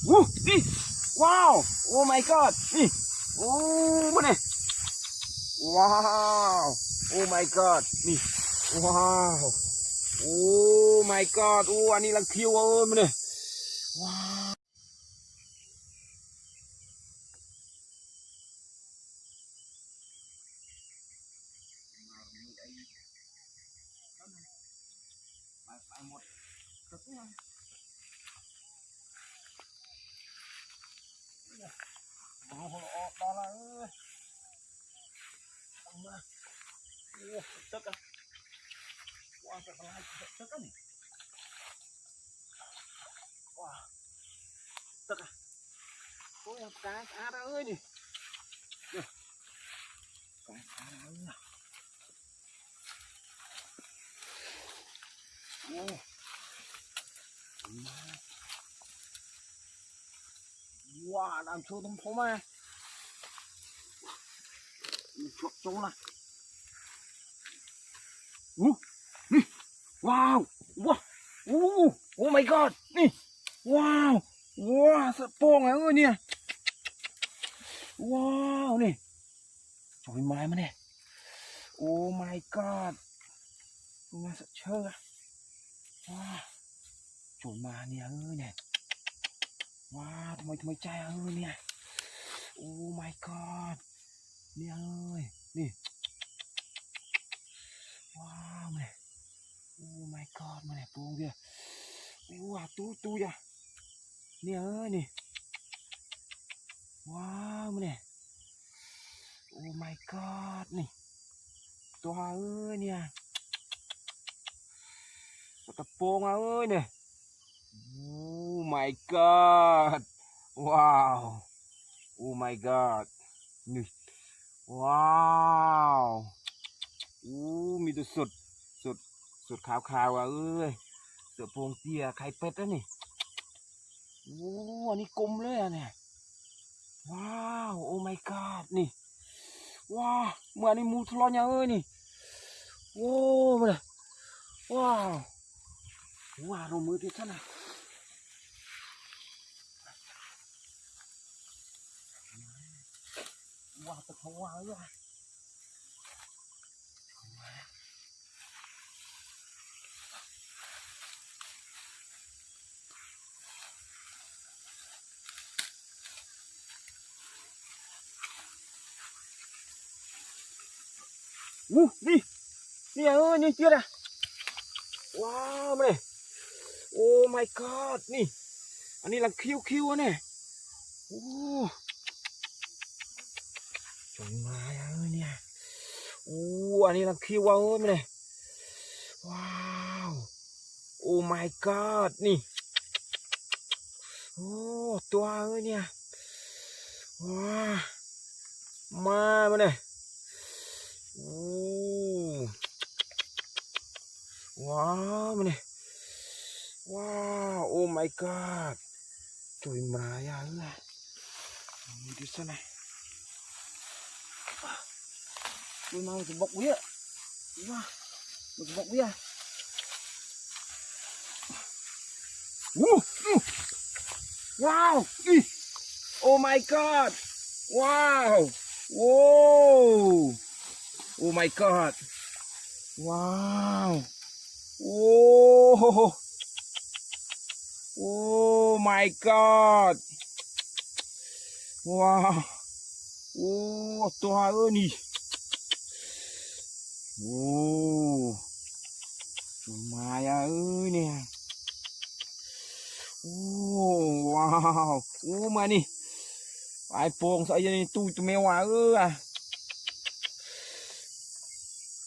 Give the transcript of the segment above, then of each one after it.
ອູ້ ນີ້ ວ້າວ Oh my god ນີ້ ໂອ້ ມານີ້ ວ້າວ Oh my god ນີ້ ວ້າວ Oh my god ໂອ້ ອັນນີ້ລະຄິວ ເອີຍ ມານີ້ ວ້າວ. ໄປໝົດ ເອົາອອກດາລາເອີຍ ເອົາມາ ໂອ້ ເຈັບກະ ວ້າ ເຈັບກະ ເຈັບກະນີ້ ວ້າ ເຈັບກະ ໂອ້ຍ ກາຍສະອາດເອີຍນີ້ ກາຍສະອາດເອີຍ. ໂອ້ ວ້າ ນ້ຳໂຊຕົງໂພມາ ໂຊລະ ອູ້ ນີ້ ວ້າວ ວ້າ ໂອ້ Oh my god ນີ້ ວ້າວ ວ້າ ສະໂປງເອີຍນີ້ ວ້າວ ນີ້ ໂອ້ຍ ມາ ມາແນ່ Oh my god ມາສະເຊີ ວ້າ ໂອ້ຍ ມານີ້ເອີຍນີ້ ວ້າ ທຳໄມ ທຳໄມໃຈເອີຍນີ້ Oh my god ນີ້ເອີຍ ນີ້ ວ້າວ ມາແນ່ Oh my god ມາແນ່ ໂປ່ງເດ ໂອ້ ຕູ ຕູ ຢາ ນີ້ເອີຍນີ້ ວ້າວ ມາແນ່ Oh my god ນີ້ ຕົວເອີຍນີ້ ປາກະໂປງເອີຍນີ້ Oh my god ວ້າວ Oh my god ນີ້ ວ້າວ ໂອ້ ມີແຕ່ສົດ ສົດ ສົດຂາວໆ ເອີຍ ເສືອໂປ່ງເຕ້ຍ ໄຂ່ເປັດອັນນີ້ ໂອ້ ອັນນີ້ກົມເລີຍອັນນີ້ ວ້າວ Oh my god ນີ້ ວ້າວ ເມື່ອນີ້ໝູທະເລາະຫຍັງເອີຍນີ້ ໂອ້ ມາເລີຍ ວ້າວ ວ້າວ ລົງມືຕິດຊັ້ນນະ ວ້າວ ຕະເຂົ້າວ້າວເອີຍ ອູ້ ນີ້ ນີ້ ເອີ ນີ້ ເຈີແລ້ວ ວ້າວ ມາເລີຍ Oh my god ນີ້ ອັນນີ້ລະຄິວໆ ອັນນີ້ ໂອ້ ຈົນມາເອີຍນີ້ ໂອ້ ອັນນີ້ລະຄິວເອີຍ ມາເລີຍ ວ້າວ Oh my god ນີ້ ໂອ້ ຕົວເອີຍນີ້ ວ້າ ມາ ມາເລີຍ ໂອ້ ວ້າວ ມາເລີຍ ວ້າວ Oh my god ໂອ້ຍ ມາຢາເອີຍ ມີທີ່ຊັ້ນນະ ໂອ້ຍ ມາ ມັນຈະບົກເວຍ ວ້າ ມັນຈະບົກເວຍ ໂອ້ ວ້າວ ອີ Oh my god ວ້າວ ໂອ້ Oh my god ວ້າວ ໂອ້ Oh my god ວ້າວ ໂອ້ ຕົວເອີຍນີ້ ໂອ້ ມາຢາເອີຍນີ້ ໂອ້ ວ້າວ ໂອ້ ມານີ້ ອ້າຍໂປ່ງໃສ່ຢູ່ໃນຕູ້ ແມ່ວ່າເອີຍ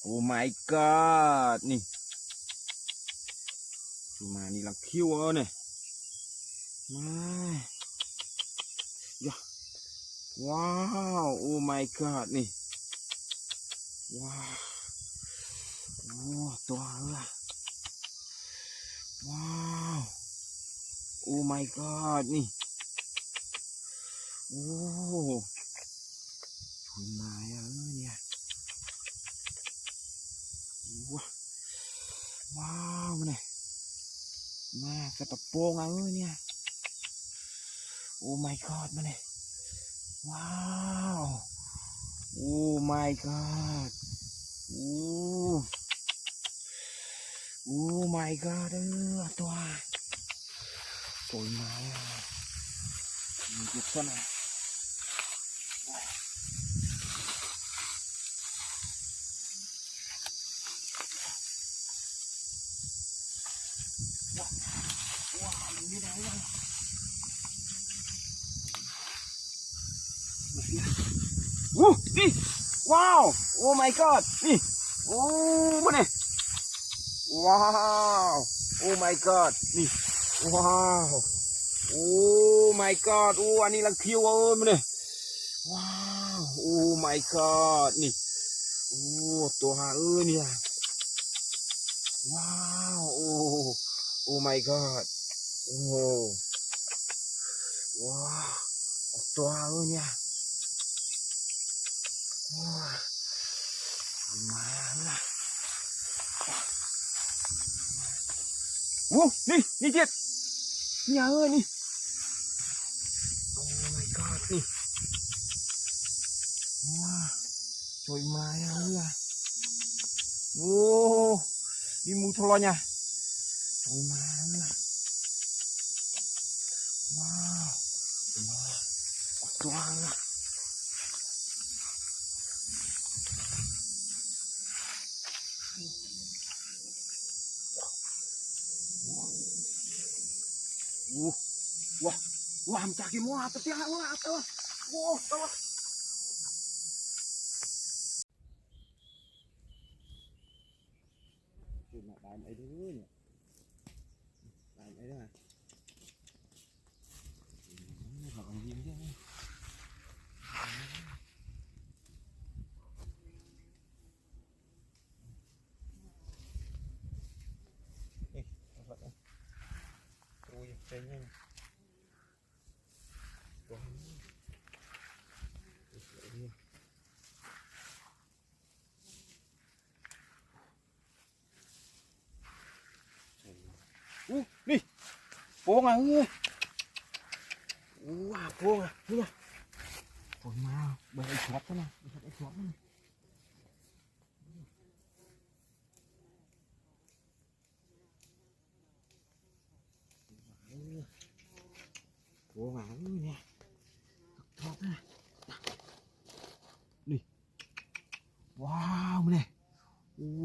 Oh my god ນີ້ ມານີ້ລະຄິວເອີຍນີ້ ມາ ຢາ ວ້າວ Oh my god ນີ້ ວ້າວ ໂອ້ ຕົວເອີຍ ວ້າວ Oh my god ນີ້ ໂອ້ ໂອ້ຍ ມາເອີຍນີ້ ວ້າວ ມານີ້ ມາໃສ່ປາໂປ່ງເອີຍນີ້ Oh my god ມານີ້ ວ້າວ Oh my god ໂອ້ Oh my god ເອີ ຕົວ ໂຕໃຫຍ່ ມັນເຈັບຊະນະ. ໂອ້ ນີ້ ວ້າວ Oh my god ນີ້ ໂອ້ ມານີ້ ວ້າວ Oh my god ນີ້ ວ້າວ Oh my god ໂອ້ ອັນນີ້ລະຄິວ ເອີ ມານີ້ ວ້າວ Oh my god ນີ້ ໂອ້ ຕົວເອີຍ ນີ້ ວ້າວ ໂອ້ Oh my god ໂອ້ ວ້າວ ຕົວເອີຍ ນີ້ ໂອ້ ມາລະ ໂອ້ ນີ້ ນີ້ເຈັດ ນີ້ເອີຍ ນີ້ Oh my god ນີ້ ວ້າວ ໂຕໃຫຍ່ ໂອ້ ມີໝູ່ໂທລະຍາ ໂຕໃຫຍ່ ວ້າວ ໂຕໃຫຍ່ Wah, wah, wah, mencaki mua, tapi ah, wah, apa, wah, wah, wah. Cuma dalam air dulu ni. Dalam air dah. Hmm, kalau anjing dia ni. Eh, nampak dah. Oh, ya, kayaknya. Wah. Eh, ini. Uh, ni. ໂປ່ງ ອ່ະ ເອີຍ. ໂອ້ ໂປ່ງ ອ່ະ ນີ້ນະ. ໂອ້ຍ ມາເບິ່ງໄອ້ຊອດນະ ໄອ້ຊອດ ໄອ້ຊອດ ໂອ້ ງາມນີ້ ທອດນະ ນີ້ ວ້າວ ມາແນ່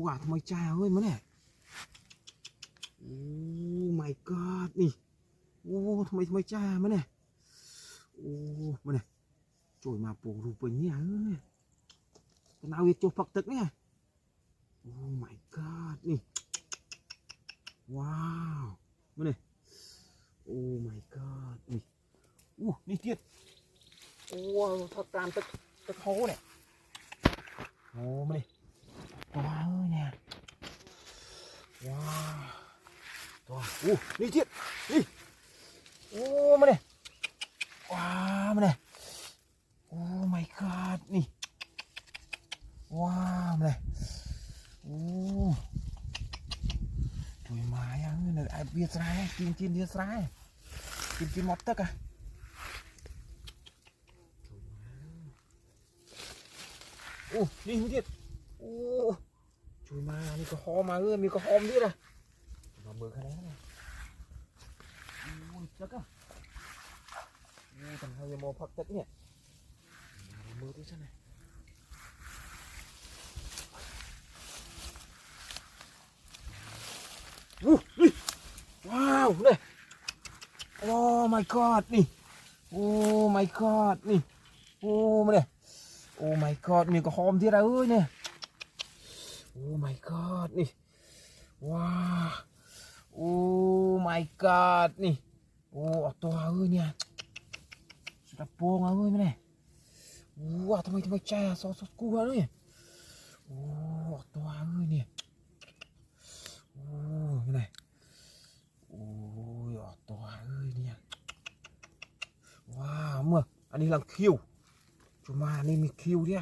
ວ້າວ ທຳໄມຈ້າເອີຍ ມາແນ່ ໂອ້ my god ນີ້ ໂອ້ ທຳໄມ ທຳໄມຈ້າ ມາແນ່ ໂອ້ ມາແນ່ ໂຈຍມາໂປງຮູບເປັນຫຍັງເອີຍ ຕະນາວເວດໂຈພັກຕຶກນີ້ Oh my god ນີ້ ວ້າວ ມານີ້ Oh my god ນີ້ ໂອ້ ນີ້ເຈັດ ໂອ້ ພັກຕາມຕຶກ ຕຶກໂຮນີ້ ໂອ້ ມານີ້ ວ້າວ ເອີຍ ນີ້ ວ້າວ ໂອ້ ນີ້ເຈັດ ນີ້ ໂອ້ ມານີ້ ວ້າວ ມານີ້ Oh my god ນີ້ ວ້າວ ມາເລີຍ ໂອ້ ໂຕໃຫຍ່ ມາຫຍັງນີ້ ອາ ເວດສະລາຍ ກິນ ກິນ ເວດສະລາຍ ກິນ ກິນໝົດຕຶກ ອ່ະ ໂອ້ ນີ້ ນີ້ ໂອ້ ໂຈຍມາ ມີກະຫອມມາ ເອີ ມີກະຫອມນີ້ລະ ມາເບິ່ງຂະໜາດນັ້ນ ໂອ້ຍ ຈັກກະ ໂອ້ຍ ທຳໄມຍັງບໍ່ພັກຈັກນີ້ ມາເບິ່ງດູຊັ້ນນະ ໂອ້ ນີ້ ວ້າວ ເດ້ Oh my god ນີ້ Oh my god ນີ້ ໂອ້ ມາເດ້ Oh my god ມີກະຫອມທີ່ລະເອີຍນີ້ Oh my god ນີ້ ວ້າວ Oh my god ນີ້ ໂອ້ ອອກຕົວເອີຍນີ້ ສະດັບໂປ່ງເອີຍນີ້ ໂອ້ ທຳໄມ ທຳໄມໃຈ ຊອດ ຊອດກູເລີຍ ໂອ້ ອອກຕົວເອີຍນີ້ ໂອ້ ນີ້ ໂອ້ຍ ອອກຕົວເອີຍນີ້ ວ້າວ ເມື່ອ ອັນນີ້ລັງຄິວ ຈຸມານີ້ມີຄິວເດ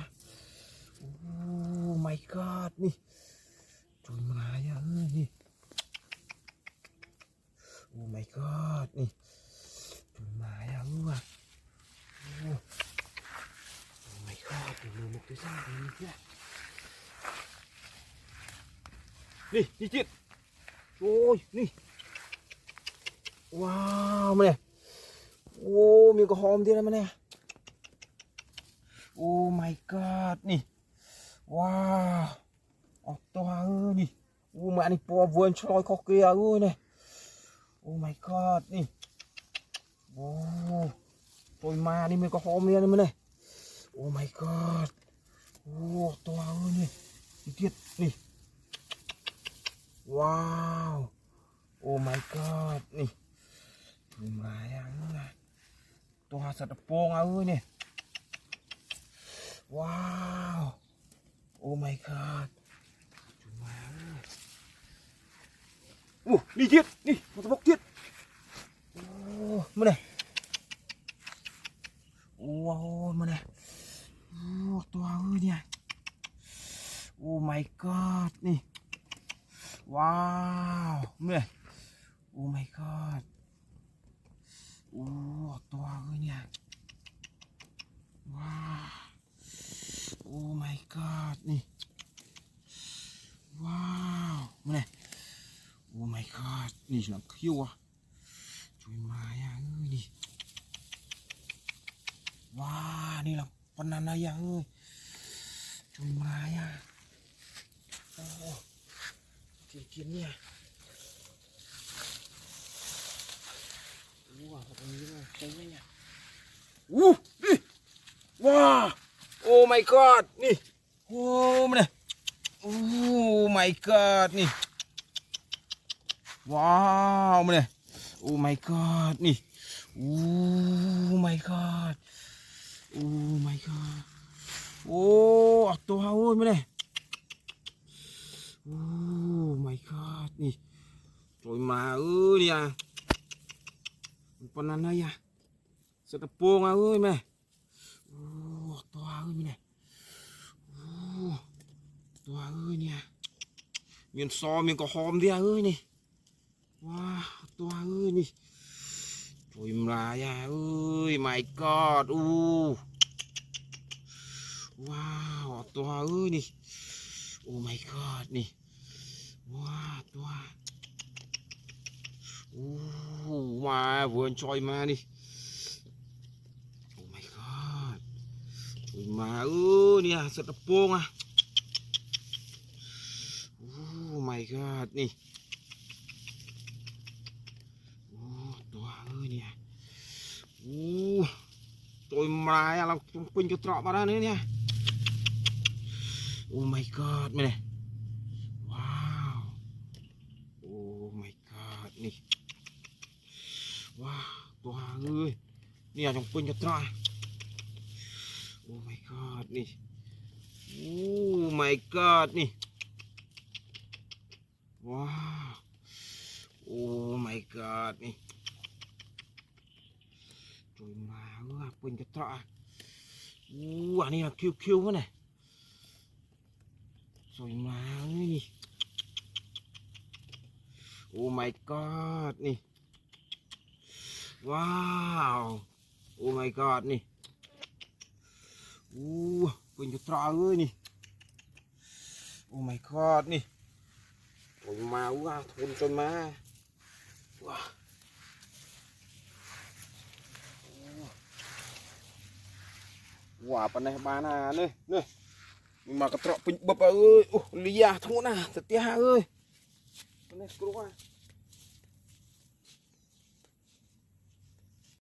Oh my god ນີ້ ຈຸມາເອີຍນີ້ Oh my god ນີ້ ຈຸມາເອີຍ ນີ້ ນີ້ຈິດ ໂອ້ຍ ນີ້ ວ້າວ ມາແນ່ ໂອ້ ມີກະຫອມເດ້ ມາແນ່ ໂອ້ my god ນີ້ ວ້າວ ອອກຕົວເອີຍ ນີ້ ໂອ້ ມານີ້ປົວເວີນຊອຍຄໍເກຍເອີຍ ນີ້ ໂອ້ my god ນີ້ ໂອ້ ໂຕຍມານີ້ມັນກະຫອມເນຍນີ້ມັນເນຍ ໂອ້ my god ໂອ້ ຕົວເອີຍນີ້ ອີເດຍດນີ້ ວ້າວ ໂອ້ my god ນີ້ ໂຕຍມາຢ່າງນີ້ນະ ຕົວຫາສັດຕະໂປງເອີຍນີ້ ວ້າວ Oh my god ໂອ້ ນີ້ຈິດ ນີ້ ມັນຕະບົກຈິດ ໂອ້ ມາແນ່ ໂອ້ ມາແນ່ ໂອ້ ຕົວເອີຍນີ້ Oh my god ນີ້ ວ້າວ ມາແນ່ Oh my god ໂອ້ ຕົວເອີຍນີ້ ວ້າວ Oh my god ນີ້ ວ້າວ ມາແນ່ Oh my god ນີ້ລຳຂຽວ ໂຕຍມາຢ່າງນີ້ ວ້າວ ນີ້ລຳປານນັ້ນນະຢ່າງ ໂຕຍມາຢ່າງ ໂອ້ ກິນກິນນີ້ ອູ້ ນີ້ ວ້າວ Oh my god ນີ້ ໂອ້ ມາແນ່ Oh my god ນີ້ ວ້າວ ມາແນ່ Oh my god ນີ້ Oh my god Oh my god ໂອ້ ອອກຕົວເອີຍ ມາແນ່ Oh my god ນີ້ ໂຕຍມາເອີຍນີ້ ມັນປານນັ້ນນະ ສະຕະໂປງເອີຍແມ່ ໂອ້ ຕົວເອີຍແມ່ ໂອ້ ຕົວເອີຍນີ້ ມີຊໍ ມີກະຫອມເດເອີຍນີ້ ວ້າ ຕົວເອີຍນີ້ ໂຕຍມາຢ່າເອີຍ My god ໂອ້ ວ້າວ ຕົວເອີຍນີ້ Oh my god ນີ້ ວ້າ ຕົວ ໂອ້ ມາເວີນຊອຍມານີ້ Oh my god ໂຕຍມາເອີຍນີ້ ສະຕະໂປງອະ Oh my god ນີ້ ໂອ້ ຕົວເອີຍນີ້ ໂອ້ ໂຕຍມາລາຍອະ ລາວເປັນກະເທາະມາແລ້ວນີ້ Oh my god ແມ່ນ ວ້າວ Oh my god ນີ້ ວ້າວ ຕົວເອີຍ ນີ້ອະ ຈອງເປັນກະເທາະ Oh my god ນີ້ Oh my god ນີ້ ວ້າວ Oh my god ນີ້ ໂຕຍມາເອີຍ ເປັນກະເທາະ ໂອ້ ອັນນີ້ນະ ຄິວໆ ມັນນະ ໂຕຍມາເອີຍນີ້ Oh my god ນີ້ ວ້າວ Oh my god ນີ້ ໂອ້ ເປັນກະເທາະເອີຍນີ້ Oh my god ນີ້ ໂຕຍມາ ວ້າ ໂຕຍມາ ວ້າ ວ້າ ປານໃດບານາເລີຍ ນີ້ ມາກະເທາະເປັນບັບເອີຍ ໂອ້ ເລຍໂທນະ ສະເຕຍເອີຍ ປານໃດກຣວ